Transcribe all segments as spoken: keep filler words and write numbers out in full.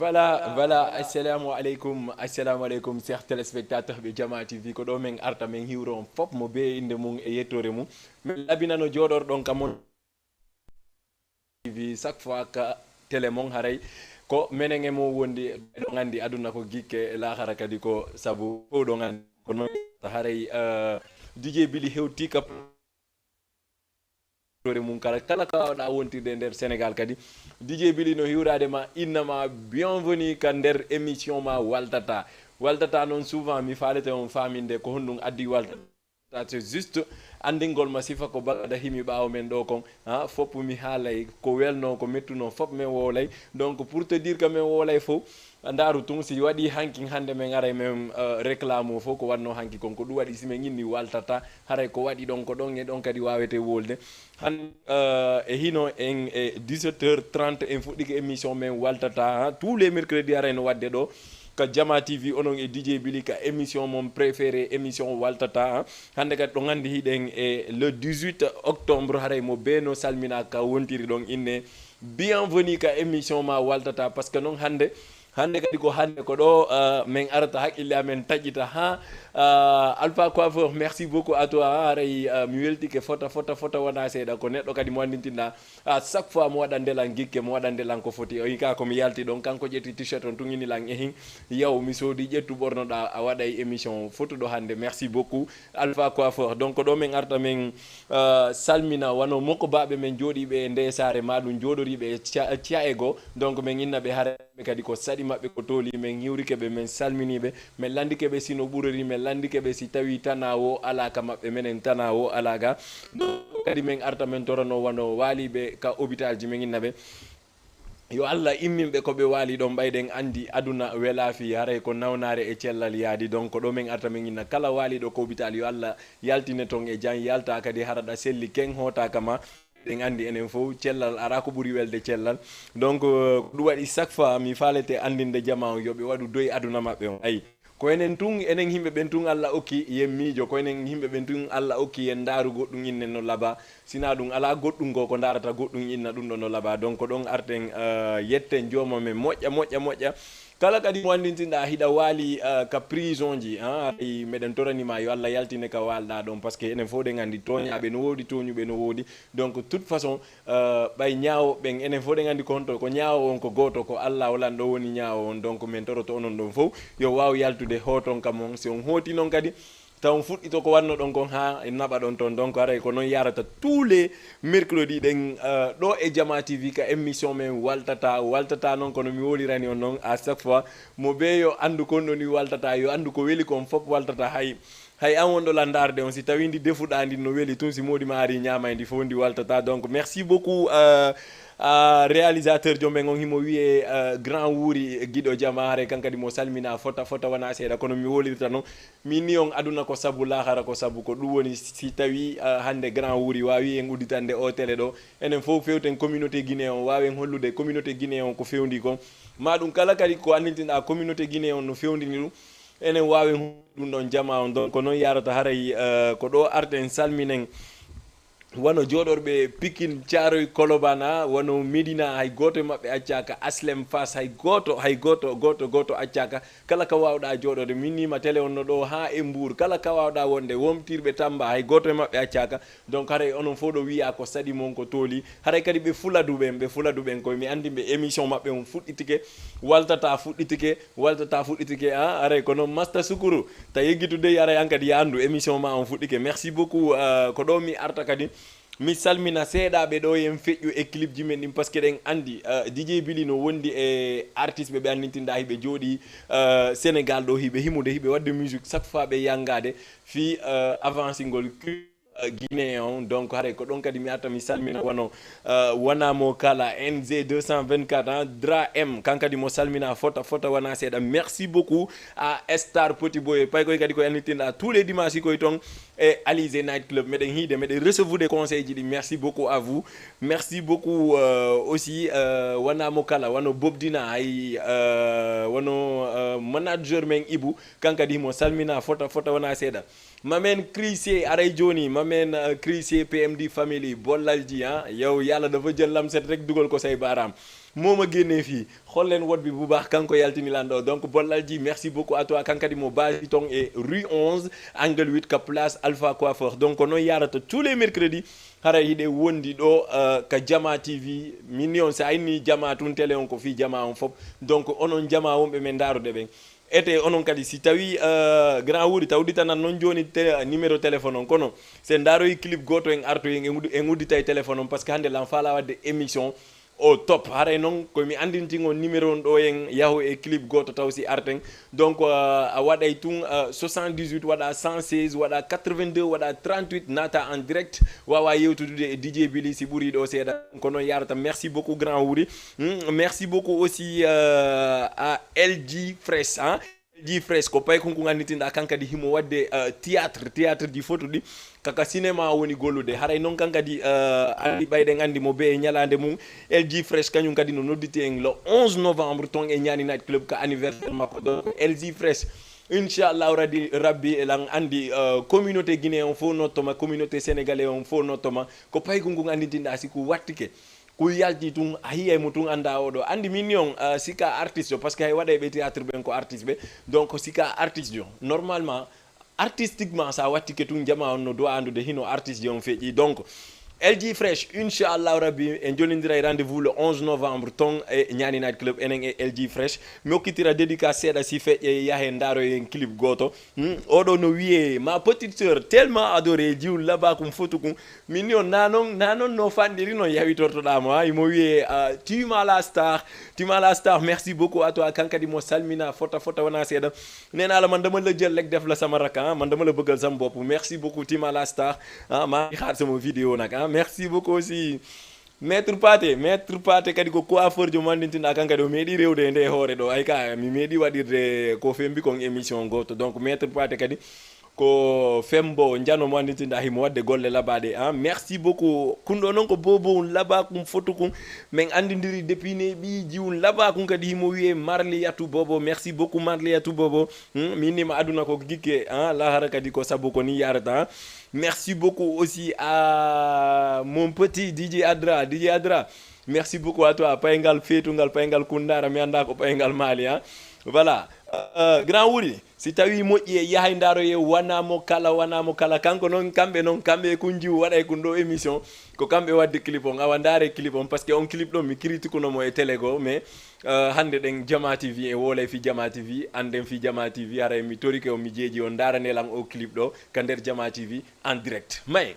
Voilà, voilà, assalamu aleykum, assalamu aleykum, chers téléspectateurs ɓe Jama T V. Ko ɗo men arta men hiwro on fop mo be innde mum e yettoore mum. Men labinano jooɗorɗon ka mon T V chaque fois ka télé mon, haray ko menen e mo wondi. Ɗo nganndi aduna ko gikke, lahara kadi ko sabu fow ɗo nganndi. Ko noon haray, euh, D J Bili hewti ka tore mum kala, kala ka wawɗa wontirde nder Sénégal kadi. D J Bili no hiwrade ma, innama bienvenue ka nder émission ma Waltata. Waltata noon souvent mi faalete on faaminde ko honɗum addi Waltata. C'est juste anndingol ma sifa ko bagada himi ɓaawo men ɗo kon. Ha, fop mi haalay ko welno, ko mettuno, fop men wowlay. Donc pour te dire que men wowlay fof, ndaaru tun si waɗi hankin hannde men aray men, euh, réclame o fof ko waɗno hanki kon, ko ɗum waɗi si men inni Waltata, haray ko waɗi ɗon, ko ɗon e ɗon kadi wawete wolde. Han, euh, e hino en e dix-sept heures trente en fuɗɗike émission men Waltata, ha, tous les mercredis haray no waɗde ɗo ka Jama T V, onon e D J Bili ka émission mon préféré, émission Waltata, ha. Hannde kadi ɗo nganndi hiɗen e le dix-huit octobre, haray mo beeno salmina ka wontiri ɗon inne. Bienvenue ka émission ma Waltata, parce que noon hannde, hannde kadi ko hannde ko ɗo, euh, men arata haqqille amen taƴita ha, euh, Alpha Coiffeur, merci beaucoup à toi, ha, haray, euh, mi weltike fota, fota, fota wona seeɗa, ko neɗɗo kadi mo anndintinɗa à chaque fois mo waɗande lan gikke, mo waɗande lan ko foti. O yika ko mi yalti ɗon, kanko ƴetti t-shirt on tun inni lan ehin, yaw mi soodi, ƴettu ɓornoɗa, a waɗay émission fotuɗo hannde, merci beaucoup Alpha Coiffeur. Donc ɗo men arta men, euh, salmina wano moko baɓe men jooɗiɓe e nde saare ma ɗum jooɗoriɓe e ca-, ca'e goo. Donc men inna ɓe hare ɓe kadi ko saɗi maɓɓe ko tooli, men hiwrike ɓe, men salminiɓe, men landike ɓe si no ɓurori, men landike ɓe si tawi tana wo ala ka maɓɓe, menen tana wo ala ga. Donc kadi men arta men torano wano waaliɓe ka hôpital ji, men inna ɓe yo Allah imminɓe ko ɓe waali ɗon, ɓayɗen anndi aduna welaafi, haray ko nawnaare e cellal yaadi. Donc ɗo men arta men inna kala waaliɗo ko hôpital, yo Allah yaltine ton e jam, yalta kadi haraɗa selli ken hootaka ma. Ɗen anndi enen fof cellal ara ko ɓuri welde cellal. Donc, euh, ko ɗum waɗi chaque fois mi faalete anndinde jama on yo ɓe waɗu doy aduna maɓɓe on. Ayi. Ko enen tun, enen yimɓe ɓen tun Allah okki yen miijo, ko enen yimɓe ɓen tun Allah okki yen ndaaru goɗɗum innen no laba. Sina ɗum ala goɗɗum goo ko ndaarata goɗɗum inna ɗum ɗo no laba. Donc ɗon arten, euh, yetten jooma men moƴƴa, moƴƴa, moƴƴa. Kala kadi mo anndintinɗa hiɗa waali, euh, ka prison ji, ah, haray meɗen torani ma yo Allah yaltine ka waalɗa ɗon, parce que enen fof ɗen anndi tooñaaɓe no woodi, tooñuɓe no woodi. Donc toute façon, euh, ɓay ñaawo ɓen enen fof ɗen anndi ko honto, ko ñaawo on ko gooto, ko Allah olan ɗo woni ñaawo on. Donc min toroto onon ɗon fof yo waaw yaltude hooton kam on, si on hooti noon kadi taw on fuɗɗito ko wanno ɗon kon haa en naɓa ɗon toon. Donc haray ko noon yarata tous les mercredis ɗen, euh, ɗo e Jama T V ka émission men Waltata. Waltata noon kono mi wolirani on noon à chaque fois mo bee yo anndu kon ɗoni Waltata, yo anndu ko weli kon fof Waltata. Hay, hay an wonɗo lan ndaarde on, si tawi ndi defuɗa ndi no weli tun, si moodi ma ari ñaamay ndi fof ndi Waltata. Donc merci beaucoup, euh, à réalisateur joom men on, himo wiyee, euh, Grand Wuri Giɗo Jama, haray kan kadi mo salmina fota fota wona seeɗa, kono mi wolirta noon. Min ni on aduna ko sabu, lahara ko sabu, ko ɗum woni si tawi, ah, hannde Grand Wuri waawi en udditande o télé ɗo, enen fof fewten communauté Guinée on, waawen hollude communauté Guinée on ko fewndi kon. Ma ɗum kala kadi ko anndintinɗa communauté Guinée on no fewndini ɗum, enen waawen hollude ɗum ɗon jama on. Donc ko noon yarata haray, eh, ko ɗo arten salminen. Wano jooɗorɓe Pikine, Thiaroye, Colobane, wano Médina, hay gooto e maɓɓe accaaka, Aslem, Fass, hay gooto, hay gooto, gooto, gooto accaaka. Kala ka waawɗa jooɗoode, min nii ma télé on no ɗo haa e Mbour. Kala ka waawɗa wonde, wontirɓe Tamba, hay gooto e maɓɓe accaaka. Donc haray onon fof ɗo wiya ko saɗi mon ko tooli. Haray kadi ɓe Fuladu ɓen, ɓe Fuladu ɓen koye mi anndi ɓe émission maɓɓe on fuɗɗitike, Waltata fuɗɗitike, Waltata fuɗɗitike, ah, haray ko noon Masta Sukuru. Ta yeggitu dey, aray an kadi ya anndu émission ma on fuɗɗike. Merci beaucoup, euh, ko ɗo mi arta kadi. Mi salmina seeɗaaɓe ɗo yen feƴƴu e clip ji men ɗin, parce que ɗen anndi, euh, D J Bili no wondi e artiste ɓe, ɓe anndintinɗa hiɓe jooɗi, euh, Sénégal ɗo, hiɓe himude, hiɓe waɗde musique chaque fois ɓe yangade fii, euh, avancingol uh, Guinéen on. Donc haray ko ɗon kadi mi arta mi salmina wano uh, wona mo kala N Z deux cent vingt-quatre, hein, Dra M, kan kadi mo salmina fota fota wona seeɗa. Merci beaucoup à Star Petit Boy, pay koy kadi ko yannitinɗa tous les dimanches koy ton e Alizé Night Club. Meɗen hiide, meɗen recevude conseil ji ɗi. Merci beaucoup à vous. Merci beaucoup uh, aussi uh, wona mo kala wano Bobdina ay uh, wano uh, manager men Ibu, kan kadi mo salmina fota fota wona seeɗa. Mamen Chrise aray joni, mamen uh, Chrise P M D family, bollalji ha yow yala dafa jël lamset rek dugal ko say baaraam. Mooma génnee fii, xool leen wot bi bu baax kan ko yaltini lan ɗo. Donc bollalji, merci beaucoup à toi. Kan kadi mo basi ton e rue onze angle huit ka place Alpha Coiffeur. Donc ko noon yarata tous les mercredis. Haray hiɗe wondi ɗo uh, ka Jama T V. Min ni on sa inni Jama tun télé on ko fii Jama on fop. Donc onon Jama wonɓe men ndarude ɓen. Ete onon kadi si tawi uh, grand Wuri tawditanan noon joni te, numéro téléphone on, kono se ndaroyi clip goto en artoyi en en udditay téléphone on, parce que hande lan faala wadde émission au top. Haray noon komi andintin on numéro on ɗo en yahu e clip goto taw si arten. Donc uh, a waɗay tun uh, soixante-dix-huit waɗa cent seize waɗa quatre-vingt-deux waɗa trente-huit, naata en direct, wawa yewtudude e D J Billy si ɓuri ɗo seeɗa. Ko noon yarata. Merci beaucoup grand Wuri. Hmm, merci beaucoup aussi uh, à L G Fresh, hein. L G Fresh ko paykun kun annitinɗa kan kadi himo wadde uh, théâtre, théâtre ji fotuɗi kaka cinéma woni gollude. Haray noon kan kadi uh, andi ɓayɗen andi mo be e ñalande mum. L G Fresh kañum kadi no nodditi en le onze novembre ton e Ñaani Night Club ka anniversaire makko. Donc L G Fresh inchallahu rabbi, rabbi elan andi uh, communauté guinéen on fof nottoma, communauté sénégalais on fof nottoma. Ko paykun kun annitinɗa si ko wattike ko yalti tun a hiyay mo tun anda oɗo andi min ni on uh, sika artiste o, parce que hay waɗay ɓe théâtre ɓen ko artiste ɓe. Donc sika artiste o normalement artistiquement sa wattike tun jama on no doit andude hino artiste on feƴƴi. Donc L G Fresh inchallahu rabbi en jonindiray rendez-vous le onze novembre ton e Ñaani Night Club enen e L G Fresh. Mi okkitira dédicace seeɗa si feƴƴe yahe ndaroyen clip goto. Hmm, oɗo no wiye ma petite sœur tellement adoré jiw labakum fotukun. Min ni on na non na non no fanɗiri noon yawitortoɗamo ha imo wiye uh, Tima la star. Tima la star, merci beaucoup à toi. Kan kadi mo salmina fota fota wona seeɗa. Nena la man dama la jël rek def la sama rak, ah, man dama la bëggal sama bopp. Merci beaucoup Tima la star. Ah, maa ngi xaar sama vidéo nag, ah. Merci beaucoup aussi. Maître Paté, maître Paté kadi ko coiffeur jo mandintinɗa kan kadi o meeɗi rewde e nde hoore ɗo. Ay ka mi meeɗi waɗirde ko fembi kon émission goto. Donc maître Paté kadi ko fembo njano mo anditinɗa himo wadde golle labaɗe, ah. Merci beaucoup. Kun ɗo noon ko bobo un laba kum foto kun. Men andidiri depuis ne ɓiiji un laba kun kadi himo wiye Marliyatu Bobo. Merci beaucoup Marliyatu Bobo. Hmm, mi innima aduna ko gikke, ah, lahara kadi ko sabu ko ni yarata, ah. Merci beaucoup aussi à mon petit D J Adra. D J Adra, merci beaucoup à toi. Payngal feetungal, payngal kundara, mi anda ko payngal maali, ah. Voilà. Uh, grand Wuri, si tawi moƴƴi e yahay ndaroye wana mo kala, wana mo kala. Kanko noon, kamɓe noon, kamɓe e kun jiwu waɗay kun ɗo émission. Ko kamɓe wadde clip on, awa ndaare clip on, parce que on clip ɗon mi critiqueno mo e télé goo, mais uh, hande ɗen Jama T V e wolay fi Jama T V, anden fi Jama T V, haray mi torike on, mi jeeji on ndaranel an o clip ɗo ka nder Jama T V en direct. Mayen.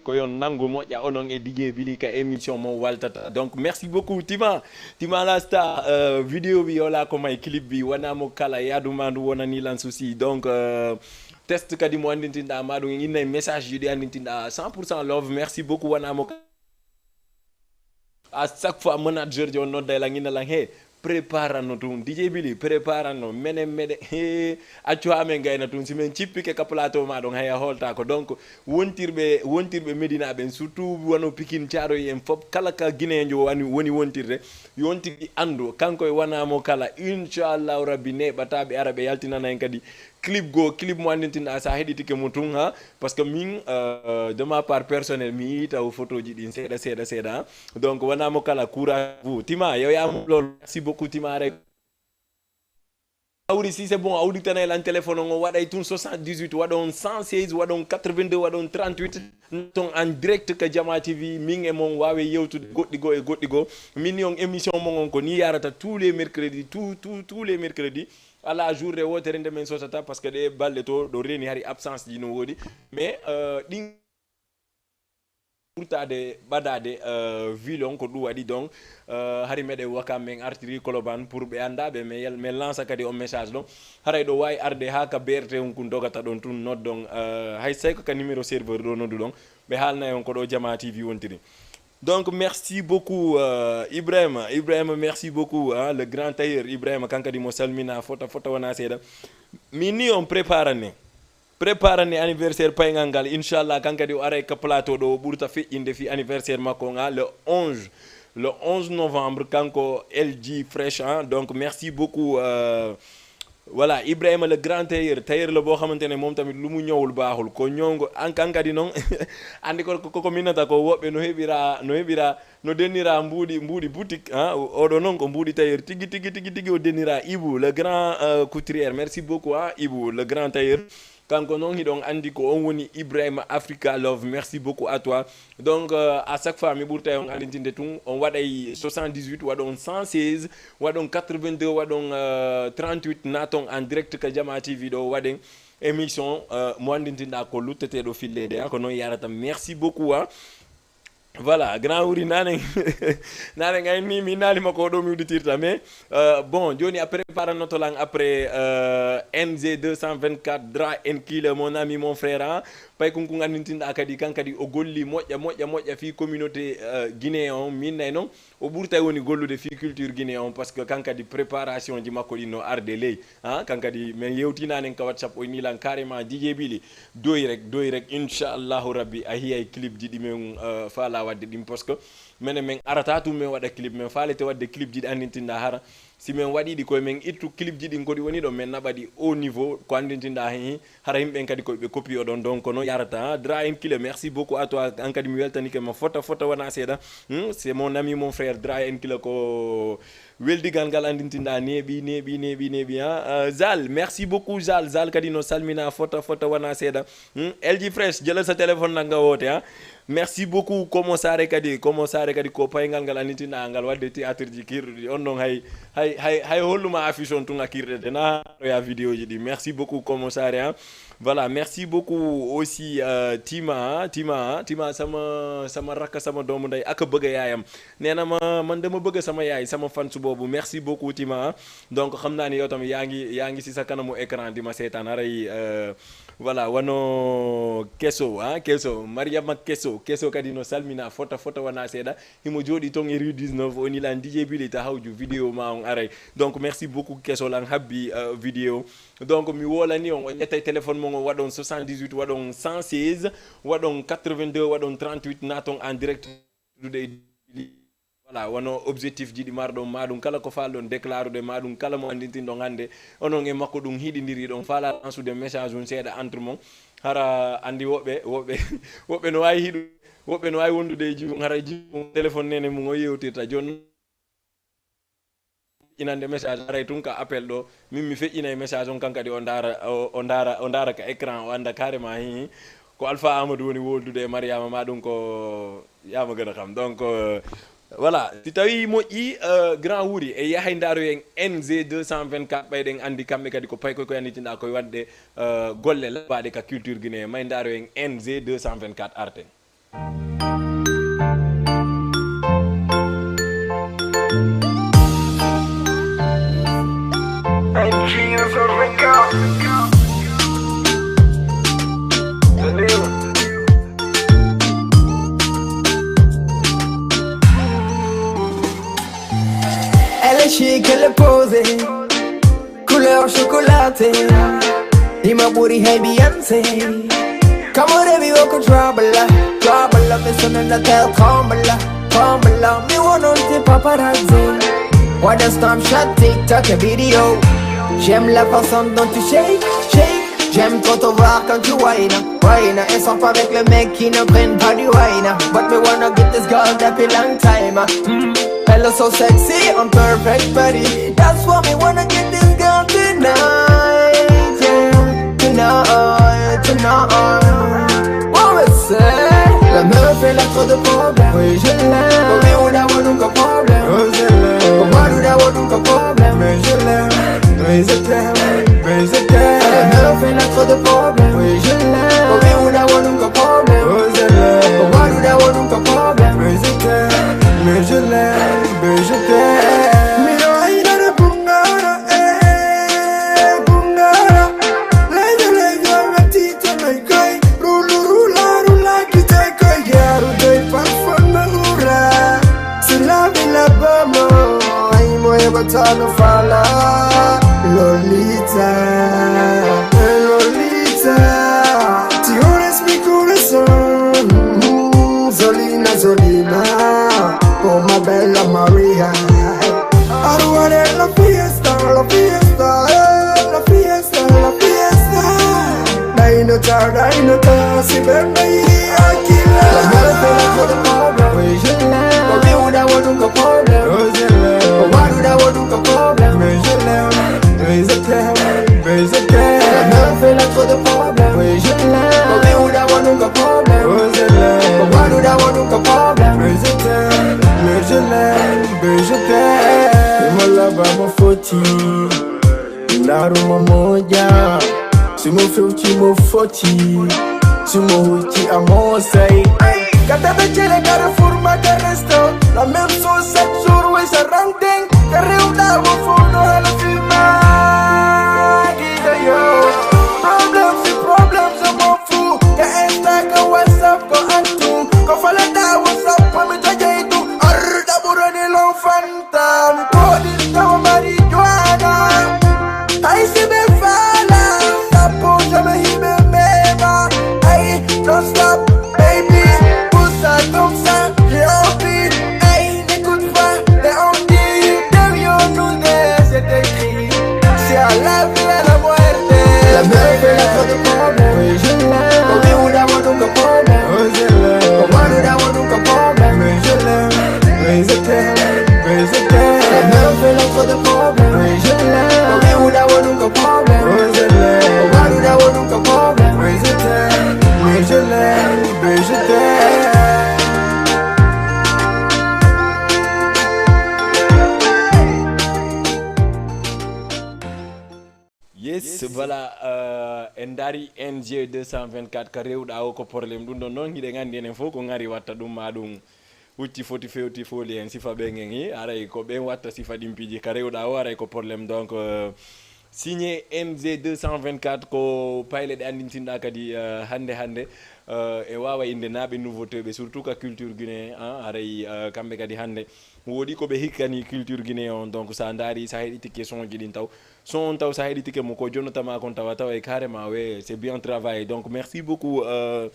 Ko yon nanngu moƴƴa onon e D J Bili ka émission mo waltata. Donc merci beaucoup Tima. Tima la star, euh, vidéo bi yola ko may clip bi wana mo kala yadu mandu wona ni lan souci. Donc euh, test kadi mo andintinda ma ɗum inna message ji ɗi andintinda cent pour cent love. Merci beaucoup wana mo. À chaque fois manager jo nodda e lan inna lan he préparanno tun D J Bili préparanno menen meɗe he accu ha men gayna tun si men cippike ka plateau ma ɗon haya holtako. Donc wontirɓe wontirɓe Medina ɓen surtout wano Pikin Caroy en fop kala ka Guinéen jo woni wontirde yon tigi andu kanko e wana mo kala inchallahu rabbi neɓata ɓe ara ɓe yaltinana en kadi clip goo clip mo andintinɗa sa heɗitike mo tun ha. Parce que min euh, de ma part personnel mi yii taw photo ji ɗin seeɗa seeɗa seeɗa. Donc wona mo kala courage vous Tima yoyamo lool merci beaucoup Tima rek. Awri si c'est bon awdi tanay lan téléphone on o waɗay tun soixante-dix-huit waɗon cent seize waɗon quatre-vingt-deux waɗon trente-huit. Ton en direct ka Jama T V min e mon wawe yewtude goɗɗi goo e goɗɗi goo. Min ni on émission mon on ko ni yarata tous les mercredis tout tout tous les mercredis. Ala jour de wotere nde min sosata parce que ɗe balɗe to ɗo reni hari absence ji no woodi. Mais euh, ɗin ɓurtade ɓadade euh, vilon ko ɗum waɗi donc euh, hari meɗe waka min artiri Koloban pour ɓe annda ɓe mais yel- min lança kadi on message ɗon. Haray ɗo wawi arde ha ka B R T on kun dogata ɗon tun noddon euh, hay say ko ka numéro serveur ɗo nodduɗon ɓe haalnay on ko ɗo Jama T V wontiri. Donc merci beaucoup euh, Ibrahima Ibrahima merci beaucoup hein, le grand tailleur Ibrahima kankadi mo salmina fota fota wona seeɗa. Min ni on préparane préparane anniversaire paygal ngal inchallah kankadi o aray ka plateau ɗo o ɓurta feƴƴinde fi anniversaire makko nga le onze le onze novembre kanko L G Fresh hein. Donc merci beaucoup euh, voilà Ibrahima le grand tailleur tailleur la boo xamante ne moom tamit lu mu ñëwul baaxul ko ñëw nga an kan kadi noonu andi ko ko ko minata ko woɓɓe no heɓira no heɓira no dennira mbuuɗi mbuuɗi boutique ah oɗo noon ko mbuuɗi tailleur tigi tigi tigi tigi o dennira Ibou le grand euh, couturier merci beaucoup ah Ibou le grand tailleur. Kanko noon hiɗon anndi ko on woni Ibrahima Africa Love merci beaucoup à toi. Donc euh, à chaque fois mi ɓurtay on andintinde tun on waɗay soixante-dix-huit waɗon cent seize waɗon quatre-vingt-deux waɗon euh, trente-huit naton en direct ka Jama T V ɗo waɗen émission euh, mo andintinɗa ko lutteteɗo fillede ha ko noon yarata merci beaucoup ha. Voilà grand wuri nane nane gayni mi nali makko ɗo mi udditirta mais euh, bon joni a préparannoto lan après euh, N G deux cent vingt-quatre dra en kile mon ami mon frère hein. Pay kun kun andintinɗa kadi kan kadi o golli moƴƴa moƴƴa moƴƴa fi communauté euh, guinéen on minnay noon o ɓurtay woni gollude fi culture guinéen on parce que kan kadi préparation ji makko ɗin no arde ley hein, kan kadi min yewtinanen ka whatsapp o inni lan carrément D J Bili doy rek doy rek inchallahu rabbi a hiyay clip ji ɗi min euh, faala wadde ɗin parce que minen min arata tun min waɗa clip min faalete wadde clip ji ɗi andintinɗa hara si min waɗiɗi koye min ittu clip ji ɗin koɗi woni ɗo min naɓaɗi au niveau ko andintinɗa hen hara yimɓen kadi koyeɓe copie oɗon donc ko noon yarata hein? Dra en kila merci beaucoup à toi an kadi mi weltanike ma fota fota wona seeɗa hmm? C'est mon ami mon frère dra en kila ko weldigal ngal andintinɗa neeɓi neeɓi neeɓi neeɓi ha uh, zal merci beaucoup zal zal kadi no salmina fota fota wona seeɗa hmm? L G fresh jela sa téléphone nanga woote ha. Merci beaucoup komo sare kadi komo sare kadi ko paygal ngal andintinɗa ngal wadde théâtre ji kirɗuɗi on ɗon hay hay hay hay holluma affiche on tun a kirɗede na ɗoya vidéo ji ɗi merci beaucoup komo sare ha. Voilà merci beaucoup aussi uh, tima tima tima sama sama rakka sama doomu nday aka bëgg yaayam nee na ma man dama bëgg sama yaay sama fans boobu merci beaucoup tima donc xam naa ni yow tam yaa ngi yaa ngi si sa kanamu écran di ma seetaan haray euh, voilà wano keso ah keso mariama keso keso kadi no salmina fota fota wana seeɗa himo jooɗi ton e rue dix-neuf o nilan D J Bili ta hawju vidéo ma on aray donc merci beaucoup keso lan habbi uh, vidéo donc mi wolani on o ƴettay téléphone mon o waɗon soixante-dix-huit waɗon cent seize waɗon quatre-vingt-deux waɗon trente-huit naton en direct dude e voilà wano objectif ji ɗi marɗon maɗum kala ko falɗon déclarude maɗum kala mo andintinɗon hannde onon e makko ɗum hiɗidiri ɗon fala lansude message um seeɗa entre mon hara andi woɓɓe woɓɓe woɓɓe no wawi hiɗu woɓɓe no wawi wondude e jimum hara jimum téléphone nene mum o yewtirta joni inande message aray tun ka appel ɗo min mi feƴƴinay message on kankadi o ndara o ndara o ndara ka écran o anda carrément hi ko alpha amadou woni woldude e mariama ma ɗum ko yama gëna kam donc euh, voilà si tawi moƴƴi euh, grand wuri e yahay ndaroyen N G deux cent vingt-quatre ɓayɗen andi kamɓe kadi ko paykoy ko yannitinɗa koye wadde euh, golle labbaɗe ka culture guinéen may ndaroyen N G deux cent vingt-quatre arten Elle est chic, elle est posée. Couleur chocolatée. Himo ɓuri hey Beyoncé. Come on, baby, welcome trouble. Trouble, mais son nom t'appelle tremble. Tremble, mi wonti paparazzi. What a stamp shot, TikTok et vidéo. J'aime la façon dont tu shake, shake. J'aime quand on voit quand tu whine, whine. Et sors pas avec le mec qui ne prennent pas du wine. But me wanna get this girl depuis long time. Mm. Elle est so sexy, on perfect body. That's why me wanna get this girl tonight. Yeah, tonight, tonight. What we say? La meuf, elle a trop de problèmes. Oui, je l'aime. Pour me, on a nunca problème. Oh, je l'aime. Pour moi, on a nunca problème. Mais je l'aime. Mais je t'aime. Mais je t'aime. La meuf, elle a trop de problèmes. Oui, je l'aime. Pour me, on a nunca problème. Oh, je l'aime. Pour moi, on a nunca problème. Mais je t'aime. Mais je l'aime. Mais je t'aime. Mi ɗo haynana bungara, eh, bungara. Leño, leño, matito, mai kai. Rulu, rula, rula, kitai, kai. Yaru, dai, parfum, na ura. Sila, bila, bamo. Ai, moye, batano, fala. Lolita, Lolita. Ti eres mi corazón. Zolina, Zolina. Oh, my bella Maria. Aruare la fiesta, la fiesta, eh, la fiesta, la fiesta. Daino ta, daino ta, si ben bai akila. La meuf, elle a trop de problèmes. Oui, je l'aime. Pour me, on a nunca problème. Oh, je l'aime. Pour moi, on a nunca problème. Mais je l'aime. Mais je t'aime. Mais je t'aime. La meuf, elle a trop de problèmes. Oui, je l'aime. Pour me, on a nunca problème. Oh, je l'aime. Pour moi, on a nunca problème. Mais je t'aime. Mais je l'aime. Mais je t'aime. Mo laba mo foti. Ndaru mo moja. Si mo fewti mo foti. Si mo huti a mosai. Kata be chele Carrefour ma ka resto. La même chose chaque jour, oui, ça rentre. Kare uda wo fono hala filma. Gida yo. Problème si problème, je m'en fous. Ka Insta, ka WhatsApp, ko antu. Ko fala da WhatsApp, pa mi ta jaitu. Arda burani l'enfant. Tam, put this down marijuana. I see me fala, stop, push me, he me mema. I don't stop, baby. Pusa, comme ça, j'ai envie. Hey, n'écoute pas, t'es envie. Derrière nous, c'est écrit. C'est à la vie, à la muerte. La meuf, elle a trop de problèmes. Oui, je l'aime. Pour me, on a nunca problème. Oh, je l'aime. Pour moi, on a nunca problème. Mais je l'aime. Mais je t'aime, mais je t'aime. La meuf, elle a trop de problèmes. Mais je l'aime. Pour me, on a nunca problème. Oh, je l'aime. Pour moi, on a nunca problème. Mais je t'aime, mais je l'aime, mais je t'aime. Yes, voilà, euh, en dari N G deux cent vingt-quatre ka rewɗa o ko problème. Ɗum ɗon noon hiɗen anndi enen fof ko ngari watta ɗum ma ɗum. Hucci foti fewti fooli heen sifa ɓen en i aray ko ɓen watta sifa ɗin piiji ka rewɗa o aray ko problème. Donc euh, signé N G deux cent vingt-quatre ko payle ɗe anndintinɗa kadi euh, hannde hannde euh, e wawa innde naaɓe nouveauté ɓe surtout ka culture guinée en aray euh, kamɓe kadi hannde woɗi ko ɓe hikkani culture guinée on. Donc sa ndaari sa heɗitike sonji ɗin taw son on taw sa heɗitike mo ko jonnotama kon tawa tawa e carrément we c'est bien travaillé. Donc merci beaucoup euh,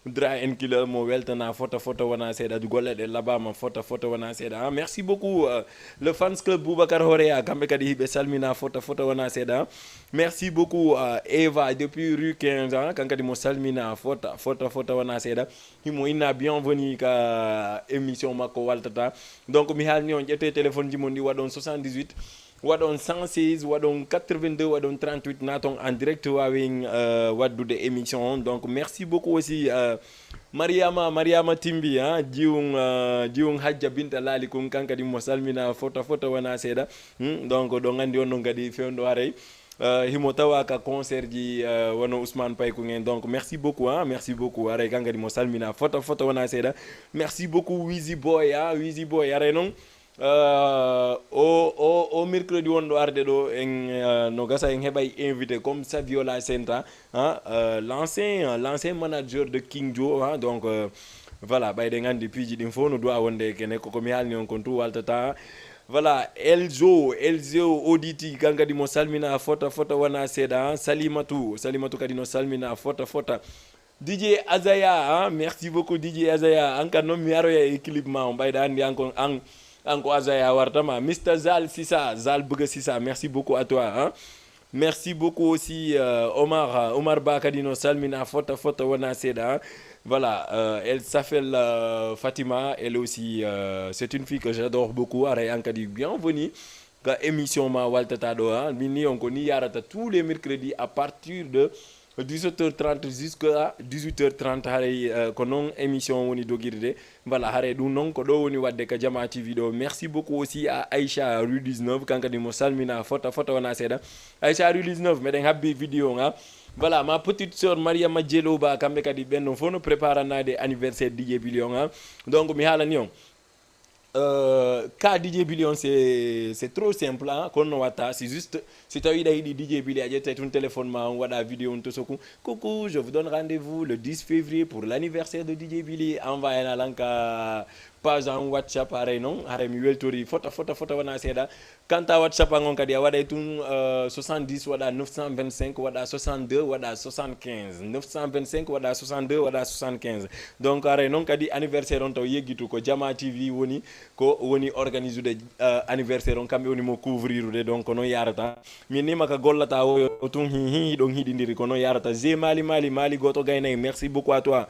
Dra en kila mo weltana fota fota wona seeɗa golle ɗe labama fota fota wona seeɗa hein. Merci beaucoup euh, le fans club Boubacar Horea kamɓe kadi hiɓe salmina fota fota wona seeɗa hein. Merci beaucoup euh, Eva depuis rue quinze hein. Kan kadi mo salmina fota fota fota wona seeɗa himo inna bienvenue ka émission makko waltata. Donc mi haalni on ƴette téléphone ji mon ɗi waɗon soixante-dix-huit waɗon cent seize waɗon quatre-vingt-deux waɗon trente-huit naton en direct wawen euh, waddude émission on. Donc merci beaucoup aussi euh, mariama mariama timbi hein, jiwun euh, jiwun hajja binta laali kun kan kadi mo salmina fota fota wona seeɗa. Hmm, donc ɗon anndi on ɗon kadi fewndo haray Euh, himo tawa ka concert ji, euh, wano Ousmane Payku ngen. Donc merci beaucoup, hein, merci beaucoup. Aray kan kadi mo salmina fota fota wona seeɗa. Merci beaucoup Wizy Boy, hein, Wizy Boy. Aray noon, euh, o, o, o mercredi wonɗo arde ɗo, en, euh, no gasa en heɓay invité comme Saviola Senta, hein, euh, l'ancien, euh, l'ancien manager de King Joe, hein. Donc, euh, voilà, ɓayde nganndi piiji ɗin fof no duwa wonde kene, koko mi haalni on kon tout waltata. Voilà, Elzo, Elzo Oditi, kan kadi mo salmina fota fota wona seeɗa, hein. Salimatu, Salimatu kadi no salmina fota fota. D J Azaya, hein, merci beaucoup D J Azaya. An kan noon mi aroya e clip ma on, ɓayda anndi an kon, an, an ko Azaya wartama. Mister Zal Sisa, Zal Bëgg Sisa, merci beaucoup à toi, hein. Merci beaucoup aussi, euh, Omar, Omar Ba kadi no salmina fota fota wona seeɗa, hein. Voilà, euh, elle s'appelle, euh, Fatima, elle aussi, euh, c'est une fille que j'adore beaucoup. Aray an kadi bienvenue ka émission ma waltata ɗo, hein. Min ni on ko ni yarata tous les mercredis à partir de dix-sept heures trente jusqu'à dix-huit heures trente, haray, euh, ko noon émission woni dogirde. Voilà, haray ɗum noon ko ɗo woni wadde ka Jama T V ɗo. Merci beaucoup aussi à Aïcha rue dix-neuf, kan kadi mo salmina fota fota wona seeɗa. Aïcha rue dix-neuf, meɗen habbi vidéo nga. Voilà, ma petite sœur Mariama Dieloba, kamɓe kadi ɓen noon fof no préparanade anniversaire D J Billion, hein. Donc mi haalani on. Euh, ka D J Billion, c'est, c'est trop simple, hein. Kono no watta, c'est juste, si tawi iɗa yiɗi D J Billy, a ƴettay tun téléphone ma on, waɗa vidéo on to soku. Coucou, je vous donne rendez-vous le dix février pour l'anniversaire de D J Billy. Envoyé na lan ka page an WhatsApp, haray noon, haray mi weltori fota fota fota wona seeɗa. Quant à WhatsApp an on kadi, a waɗay tun, euh, soixante-dix waɗa neuf cent vingt-cinq waɗa soixante-deux waɗa soixante-quinze, neuf cent vingt-cinq waɗa soixante-deux waɗa soixante-quinze. Donc aray noon kadi anniversaire on taw yeggitu ko Jama T V woni, ko woni organisude, euh, anniversaire on, kamɓe woni mo couvrirude. Donc ko noon yarata. Min ni maka gollata o tun hi hi ɗon hiɗindiri, ko noon yarata. Zé Mali Mali Mali goto gaynay, merci beaucoup à toi.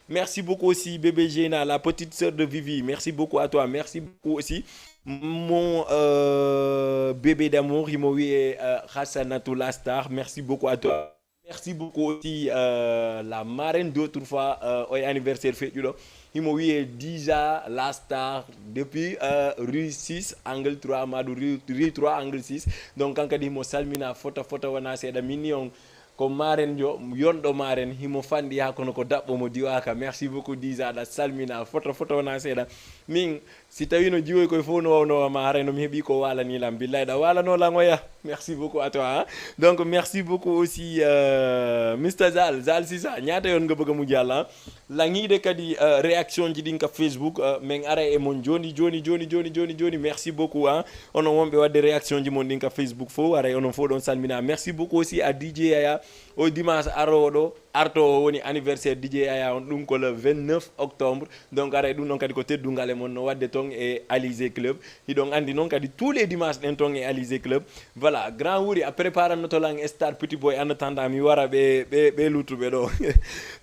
Merci beaucoup aussi, bébé Jeina, la petite sœur de Vivi. Merci beaucoup à toi. Merci beaucoup aussi, mon, euh, bébé d'amour, himo wiye, euh, Hassanatou la star. Merci beaucoup à toi. Merci beaucoup aussi, euh, la marraine d'autrefois, euh, oye anniversaire feƴƴuɗo. Himo wiye Dija la star depuis, euh, rue six angle trois, maɗu rue, rue trois angle six. Donc kan kadi himo salmina fota fota wona seeɗa. Min ni on ko maren yo, yonɗo maren, himo fanɗi haa kono ko daɓɓo mo diwaaka. Merci beaucoup, Dija, aɗa salmina fota fota wona seeɗa. Min, si tawi no jiwoy koye fof no wawno ma, haray no mi heɓi ko walani lan. Billahi ɗa walano lan oya. Merci beaucoup à toi, hein. Donc merci beaucoup aussi, euh, Mister Zal, Zal Sisa, ñaata yon nga bëgg mu jàll, hein. Laŋiiɗe kadi, euh, réaction ji ɗin ka Facebook, euh, min ara e mon joni joni joni joni joni joni. Merci beaucoup, hein. Onon wonɓe wadde réaction ji mon ɗin ka Facebook fof, aray onon fof ɗon salmina. Merci beaucoup aussi à D J Yaya. O dimanche arooɗo, arto o woni anniversaire D J Yaya on, ɗum ko le vingt-neuf octobre. Donc aray ɗum ɗon kadi ko teddungal e mon no wadde ton e Alizé Club. Hiɗon andi noon kadi tous les dimanches ɗen ton e Alizé Club. Voilà, grand Wuri a préparannoto lan star Petit Boy, en attendant mi wara ɓe, ɓe, ɓe luttuɓe ɗo.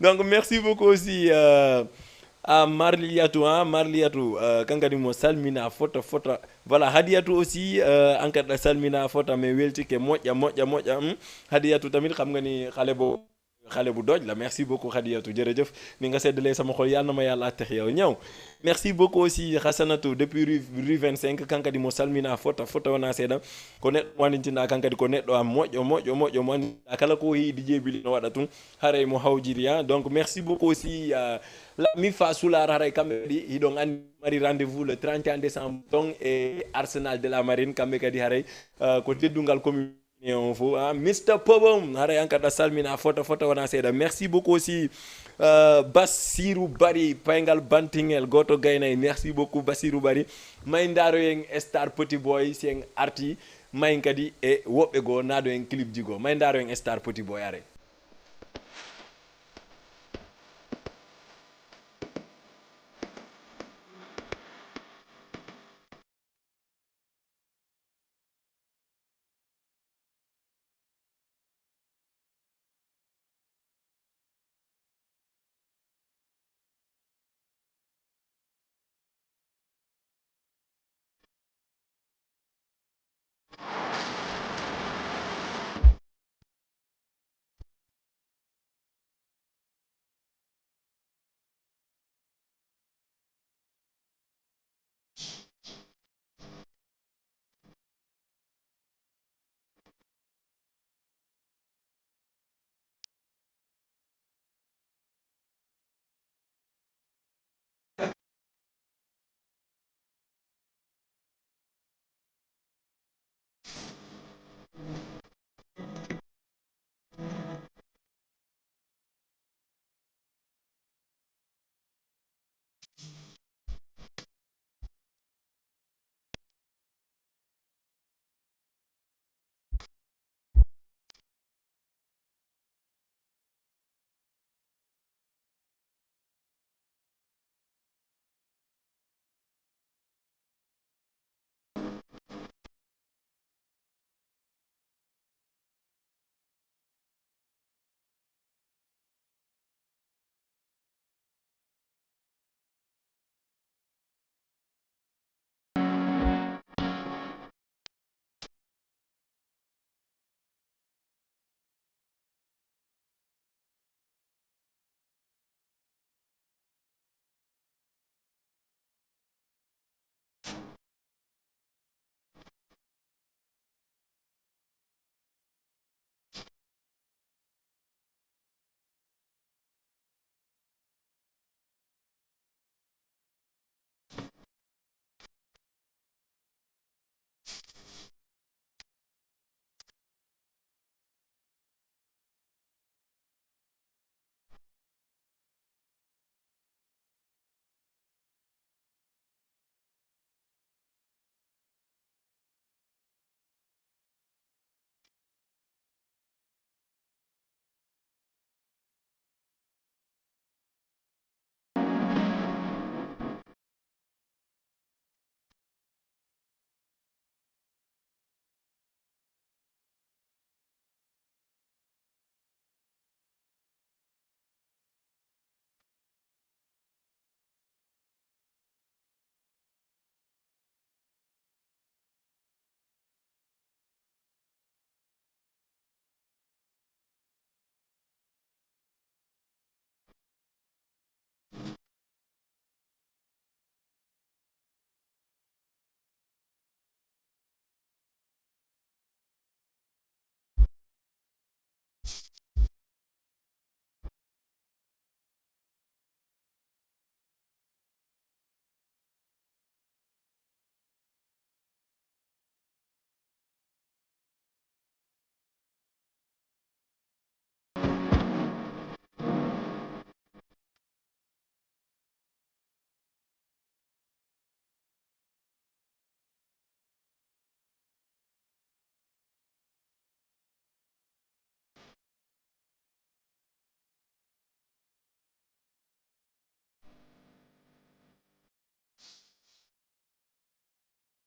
Donc merci beaucoup aussi, euh, à Marliatou, hein, Marliatou, euh, kan kadi mo salmina fota fota. Voilà, Hadiatou aussi, euh, an kadi ɗa salmina fota, mais weltike moƴƴa moƴƴa moƴƴa, hmm. Hadiatou tamit xam nga ni xale bo, xale bu doj la. Merci beaucoup Hadiatou, jërëjëf. Ni nga seddalee sama xol, yal na ma Yàlla attex yow ñëw. Merci beaucoup aussi Xasanatu depuis rue, rue vingt-cinq, kan kadi mo salmina fota fota wona seeɗa. Ko neɗɗo mo andintinɗa kan kadi ko neɗɗo am moƴƴo moƴƴo moƴƴo mo andintinɗa kala ko heewi D J Billy no waɗa tun. Haray mo hawjiri, hein. Donc merci beaucoup aussi, euh, la Mifa Soulard, haray kamɓe kadi hiɗon andi mari rendez-vous le trente et un décembre ton e Arsenal de la Marine, kamɓe kadi haray, euh, ko teddungal commune on fof, hein. Mister Pobom, haray an kadi a salmina fota fota wona seeɗa. Merci beaucoup aussi, euh, Bassirou Bari, payngal bantingel goto gaynay. Merci beaucoup Bassirou Bari. May ndaroyen star Petit Boy si en arti, may kadi e woɓɓe goo naado en clip ji goo. May ndaroyen star Petit Boy, are.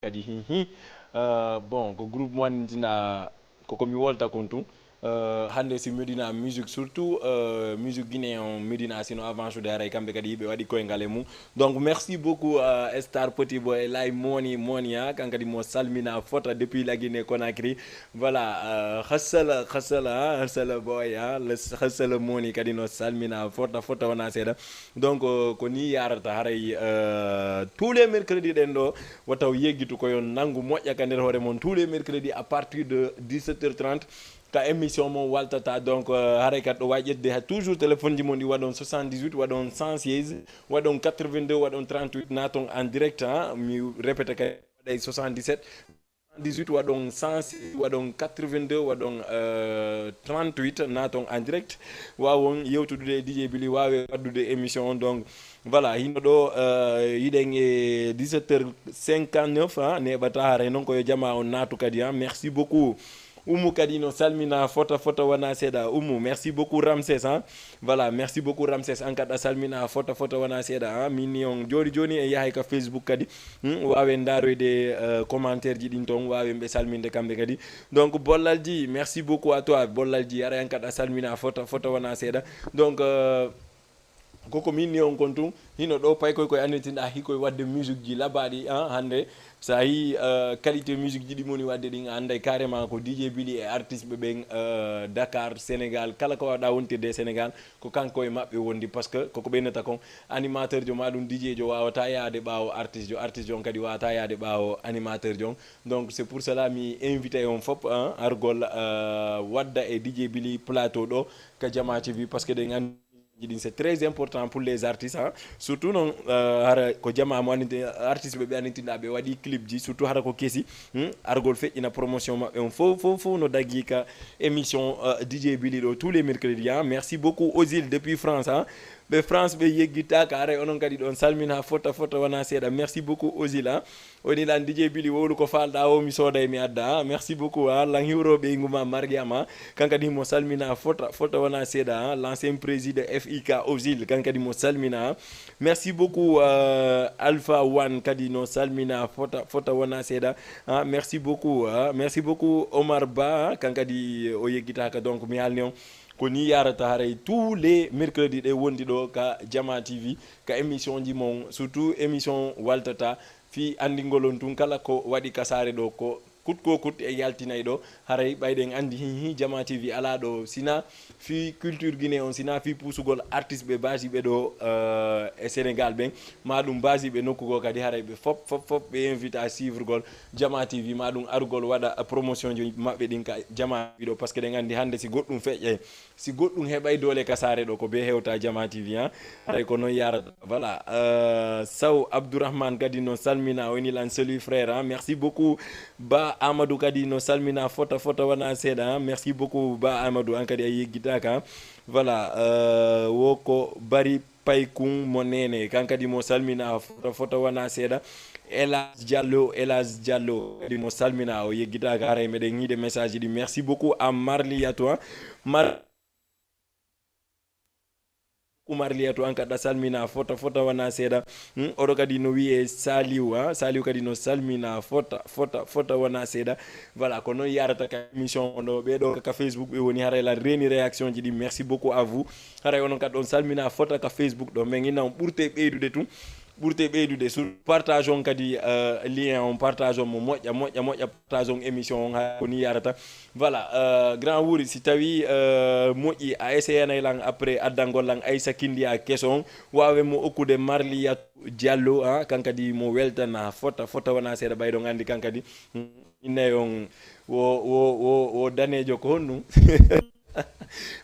Kadi hihi. Bon, ko groupe mo anndina koko mi wolta kon tun. Hannde si medina musique, surtout musique guinéen on, medina sino avancude haray kamɓe kadi yiɓe waɗi koyngal e mum. Donc merci beaucoup, star petit boy lay moni moni, a kan kadi mo salmina fota depuis la Guinée Conakry. Voilà. Hassala hassala, hassala boy, hassala moni kadi no salmina fota fota wona seeɗa. Donc ko ni yarata haray. Tous les mercredis ɗen ɗo wataw yeggitu ko yon nanngu moƴƴa ka nder hoore mon, tous les mercredis à partir de dix-sept heures trente, ka émission mon waltata. Donc haray kat ɗo wawi ƴettude toujours téléphone ji mon ɗi, waɗon soixante-dix-huit, waɗon cent seize, waɗon quatre-vingt-deux, waɗon trente-huit, naton en direct, ha mi répété kay, waɗay soixante-dix-sept, soixante-dix-huit, waɗon cent six, waɗon quatre-vingt-deux, waɗon trente-huit, naton en direct. Wawon yewtudude e DJ Billy, wawe waddude émission on. Donc voilà, hino ɗo yiɗen e dix-sept heures cinquante-neuf, ha neɓata haray noon ko yo jama on naatu kadi, ha. Merci beaucoup. Umu kadi no salmina fota fota wona seeɗa. Umu, merci beaucoup. Ramses, ha. Voilà, merci beaucoup Ramses, an kadi a salmina fota fota wona seeɗa, ha. Min ni on joni joni en yahay ka Facebook kadi. Hmm, wawen ndaroyde commentaire ji ɗin ton, wawen ɓe salminde kamɓe kadi. Donc bollalji, merci beaucoup à toi. Bollalji, haray an kadi a salmina fota fota wona seeɗa. Donc koko min ni on kon tun, hino ɗo paykoy koye annitinɗa hikoye wadde musique ji labaɗi, an hannde sa yi qualité musique ji ɗi moni wadde ɗin, a anday carrément ko DJ Billy e artiste ɓe ɓen, Dakar, Sénégal, kala ko wawɗa wontirde e Sénégal ko kanko e maɓɓe wondi. Parce que koko ɓeynata kon, animateur jo ma ɗum DJ jo wawata yaade ɓawo artiste jo, artiste jo on kadi wawata yaade ɓawo animateur jo on. Donc c'est pour cela mi invité on fop, hein, argol wadda e DJ Billy plateau ɗo ka Jama TV, parce que ɗen andi ɗin c'est très important pour les artistes, hein. Surtout noon hara ko jama mo annditi, artiste ɓe ɓe annitinɗa ɓe waɗi clip ji, surtout hara ko kesi. Hmm? Argol feƴƴina promotion maɓɓe on fof fof fof no daggi ka émission DJ Billy ɗo tous les mercredis, hein. Merci beaucoup Ozil depuis France, hein. Ɓe France ɓe yeggittaka, haray onon kadi ɗon salmina fota fota wona seeɗa. Merci beaucoup Ozil, hein. Woni lan DJ Billy, wowlu ko falɗa o mi sooday mi adda, hein. Merci beaucoup, hein. Lan hiwro ɓeygu ma Mariama, kan kadi mo salmina fota fota wona seeɗa, hein. L'ancien président FIK Ozil, kan kadi mo salmina, hein. Merci beaucoup, Alpha One kadi no salmina fota fota wona seeɗa, hein. Merci beaucoup, hein. Merci beaucoup Omar Ba, hein. Kan kadi o yeggitaka, donc mi halni on ko ni yarata haray tous les mercredis ɗe wondi ɗo ka Jama TV, ka émission ji mon, surtout émission waltata fi anndingol on tun kala ko waɗi ka saare ɗo, ko kut ko kut e yaltinay ɗo. Haray ɓayɗen anndi hihi Jama TV ala ɗo sina fi culture Guinée on, sina fi puusugol artiste ɓe basiɓe ɗo e Sénégal ɓen, ma ɗum basiɓe nokku goo kadi, haray ɓe fop fop fop ɓe invite à suivre gol Jama TV, ma ɗum arugol waɗa promotion ji maɓɓe ɗin ka Jama TV ɗo, parce que ɗen anndi hannde si goɗɗum feƴƴay, si goɗɗum heɓay doole ka saare ɗo, ko be hewta Jama TV, hein. Haray ko noon yarata. Voilà. Saw Abdourahmane kadi no salmina, o ini lan salut frère, hein. Merci beaucoup. Ba Amadou kadi no salmina fota fota wona seeɗa, hein. Merci beaucoup Ba Amadou, an kadi a yeggitaka, hein. Voilà. Wo ko bari paykun mo nene, kan kadi mo salmina fota fota wona seeɗa. Elas Diallo, Elas Diallo kadi mo salmina, o yeggitaka, haray meɗen yiide message ɗi. Merci beaucoup à Marliatou, hein. Mar Marliatou, an kadi a salmina fota fota wona seeɗa. Hmm, oɗo kadi no wiye Saliou, ha? Saliou kadi no salmina fota fota fota wona seeɗa. Voilà, ko noon yarata ka émission on ɗo. Ɓe ɗo ka Facebook ɓe woni, haray lan reeni réaction ji ɗi. Merci beaucoup à vous. Haray onon kadi on salmina fota ka Facebook ɗo. Men inna on ɓurte ɓeydude tun. Ɓurte ɓeydude sur partage on kadi, lien on, partage on mo moƴƴa moƴƴa moƴƴa, partage on émission on, ha ko ni yarata. Voilà. Grand Wuri, si tawi moƴƴi a essayanay lan après addangol lan Aissa Kindiya keso on, wawe mo okkude Marliatou Diallo, ha? Kan kadi mo weltana fota fota wona seeɗa, ɓayɗon anndi kan kadi, innay on wo wo wo wo danejo ko honɗum?